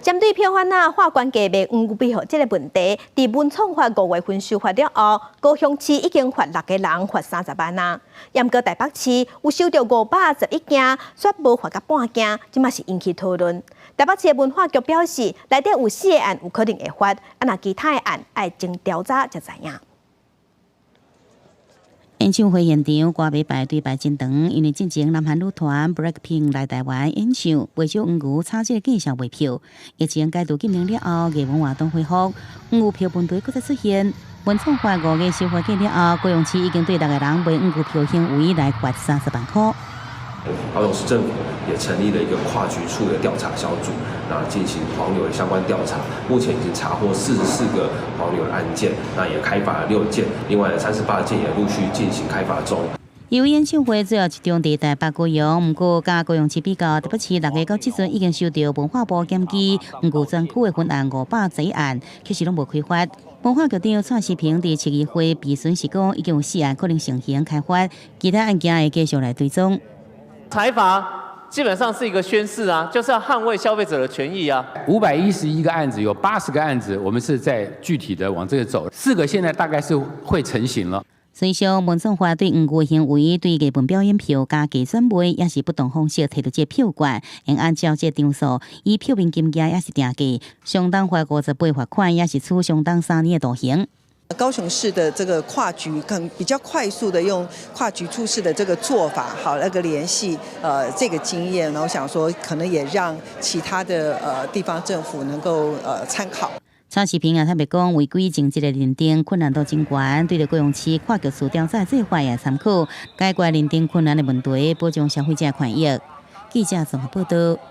針對票販仔畫懸價賣黃牛票這个問題，佇文創法5月份修法了後，高雄市已經罰六个人罰30萬啊。毋過台北市有收著511件，卻無罰甲半件，這嘛是引起討論。台北市的文化局表示，內底有四个案有可能會罰，啊若其他的案愛經調查才知影。演唱會現場，歌迷排隊排真長，因為進前南韓女團 BLACKPINK 來台灣演唱，袂少黃牛炒這個價數賣票。疫情解除禁令了後，藝文活動恢復，黃牛票問題閣再出現。文創法5月修法過了後，高雄市已經對六個人賣黃牛票行為來罰30萬塊。高雄市政府也成立了一個跨局處的調查小組，那進行黃牛的相關調查。目前已經查獲44個黃牛的案件，那也開罰了6件，另外38件也陸續進行開罰中。由於演唱會主要集中佇台北高雄，毋過佮高雄市比較，台北市6月到這陣已經收著文化部檢舉黃牛專區的分案511案，其實攏無開罰。文化局長蔡詩萍佇市議會備詢時講，已經有四案可能成行開罰，其他案件會繼續來追蹤。裁罰基本上是一個宣示啊，就是要捍衛消費者的權益啊。511個案子，有80個案子，我們是在具體的往這個走，四個現在大概是會成型了。隨著文創法對黃牛行為對藝文表演票價加轉賣，抑是不同方式提著這票券，會按照這張數以票面金額抑是定價，相當罰50倍罰款，抑是處相當3年的徒刑。高雄市的這個跨局，更比較快速的用跨局處室的這個做法，好那個聯繫，這個經驗，然後想說可能也讓其他的地方政府能夠參考。蔡詩萍也特別講，違規情節的認定困難度真懸，對著高雄市跨局處調查做法也參考，解決認定困難的問題，保障消費者權益。記者綜合報道。